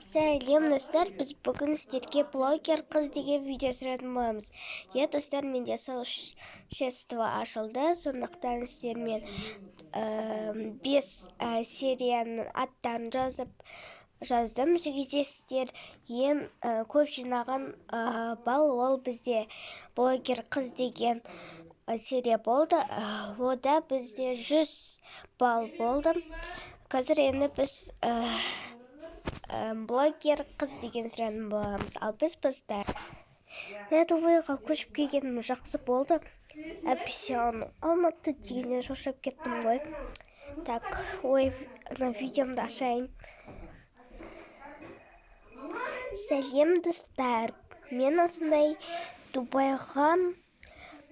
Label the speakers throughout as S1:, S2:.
S1: Сәлем, достар! Біз бүгін сіздерге «Блогер қыз» деген видео түсіретін боламыз. Иә, достар, менде сообщество ашылды, сондықтан сіздермен бес серияның аттарын жаздым. Сол кезде сіздер ең көп жинаған балл, ол бізде «Блогер қыз» деген серия болды. Ода бізде 100 балл болды. Қазір енді біз «Блогер қыз» деген түсіретін боламыз. Ал біз бастайық. Мен Дубайға көшіп келгенім жақсы болды, әйтпесе Алматы дегеннен шаршап кеттім ғой. Так, ой, мына видеомды ашайын. Сәлем, достар! Мен осындай Дубайға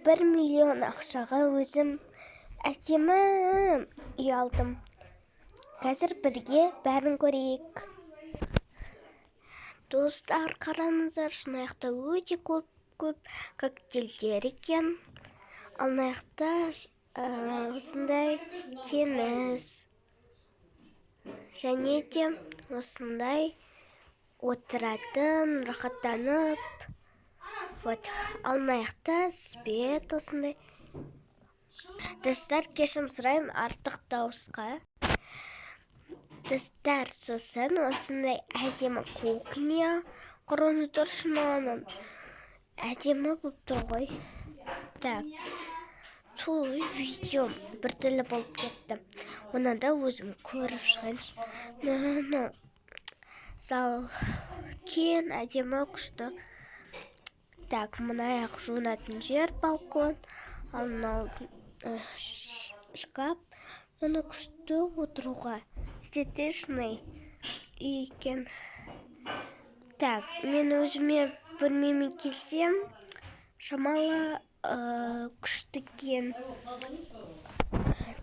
S1: 1 миллион ақшаға өзім әдемі үй алдым. Қазір бірге бәрін көрейік. Достар, қараңыздар, мына жақта өте көп көп коктейльдер екен. Ал мына жақта осындай теңіз және де осындай отыратын, рахаттанып. Вот, ал мына жақта свет осындай. Достар, кешірім сұраймын артық дауысқа. Достар, сосын осындай әдемі кухня. Қараңыздаршы, мынаның әдемі болып тұр ғой. Так, сол видео біртүрлі болып кетті, оны да өзім көріп шығайыншы. Мына зал кең, әдемі, күшті. Так, мына аяқ жуынатын жер, балкон. Ал мынау шкаф, мұны күшті отыруға, эстетичный үй екен. Так, мен өзіме бөлмеме келсем, шамалы күшті екен.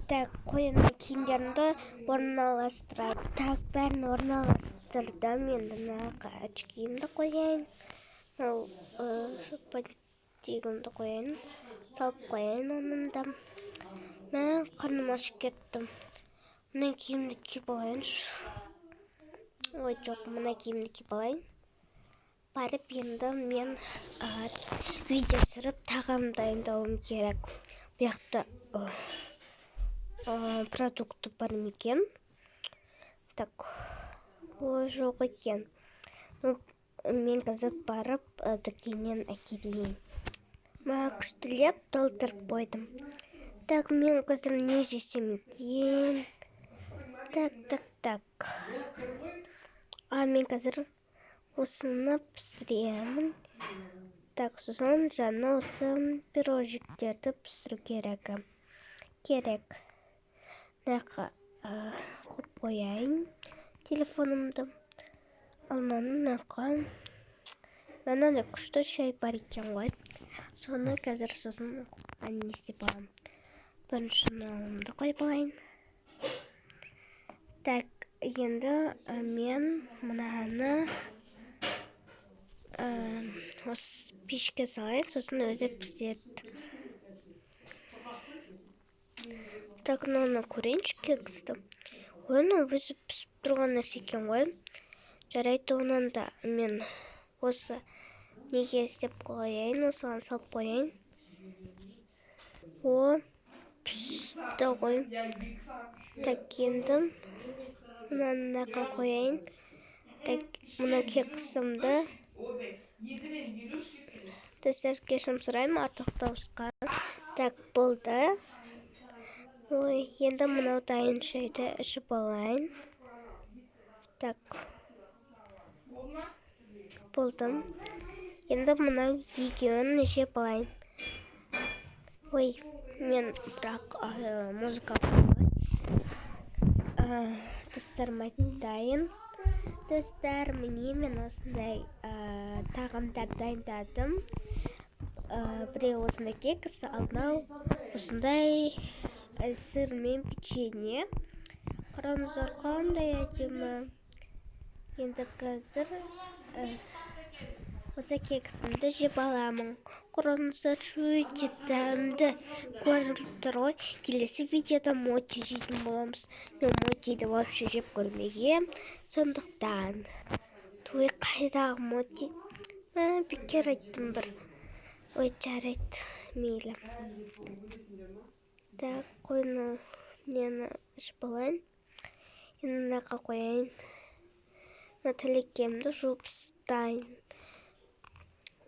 S1: Так, қоян киімдерімді орналастырайын. Так, бәрін орналастырдым. Енді мына очкиімді қояйын, мынау бантигімді қояйын, салып қояйын оның да. Мә, қарным ашып кетті. Мына киімді киіп алайыншы. Ой, жоқ, мына киімді киіп алайын. Барып енді мен видео түсіріп, тағам дайындауым керек. Бұл жақта продукты бар ма екен? Так, ой, жоқ екен. Ну, мен қазір барып дүкеннен әкелейін. Мә, күштілеп толтырып қойдым. Так, мен қазір не жесем екен? Так, так, так, а мен қазір осыны пісіремін. Так, сосын жаңа осы пирожиктерді пісіру керек. Мына жаққа қойып қояйын телефонымды. Ал мынаны мына жаққа. Мынандай күшті шай бар екен ғой, соны қазір сосын не істеп аламын. Бірінші мынауымды қойып алайын. Так, енді мен мынаны осы пешке салайын, сосын өзі піседі. Так, мынаны көрейінші, кексті. Ой, мынау өзі пісіп тұрған нәрсе екен ғой. Жарайды, онан да мен осы неге істеп қояйын, осыған салып қояйын. О, пісті ғой. Так, енді мынаны мына жаққа қояйын. Так, мына кексімді. Достар, кешірім сұраймын артық дауысқа. Так, болды. Ой, енді мынау дайын шайды ішіп алайын. Так, болды. Енді мынау екеуін жеп алайын. Ой, мен бірақ музыка. Достарыма айтайын. Достар, міне, мен осындай тағамдар дайындадым. Біреу осындай кекс, ал мынау осындай сырмен печенье. Қараңыздар, қандай әдемі! Енді қазір Осы кексімді жеп аламын. Құрыңыздар, өте дәмді көрініп тұр ғой. Келесі видеода моти жейтін боламыз. Мен мотиді вообще жеп көрмегем. Сондықтан. Той, қайдағы моти? Бекер айттым бір. Ой, жарайды, мейлі. Так, қойны нені ішіп алайын. Енді мына қояйын. Мына тілекемді жуып тастайын.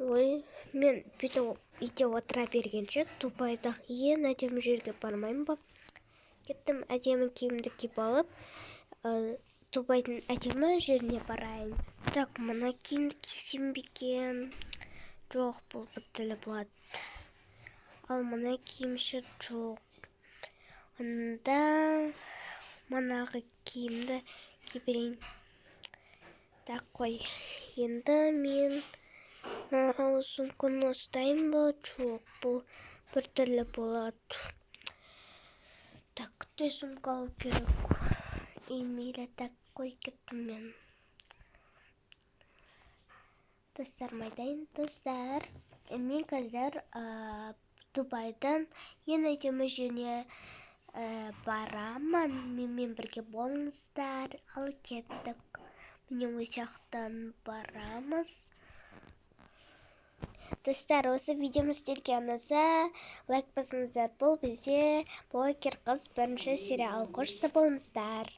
S1: Ой, мен бүйтіп үйде отыра бергенше, Дубайдағы ең әдемі жерге бармаймын ба? Кеттім, әдемі киімді киіп алып, Дубайдың әдемі жеріне барайын. Так, мына киімді кисем бе екен? Жоқ, бұл біртүрлі болады. Ал мына киім ше? Жоқ. Анда манағы киімді кие берейін. Так, қой. Енді мен мынау сумканы ұстайын ба? Жоқ, бұл біртүрлі болады. Так, күтте сумка алу керек. И мейлі, так, қой, кеттім мен. Достарыма айтайын, достар, мен қазір Дубайдан ең әдемі жеріне барамын. Менімен бірге болыңыздар. Ал кеттік. Міне, ол жақтан барамыз. Достар, осы видеом сіздерге ұнаса, лайк басыңыздар. Бұл бізде блогер қыз бірінші сериал. Қош сау болыңыздар.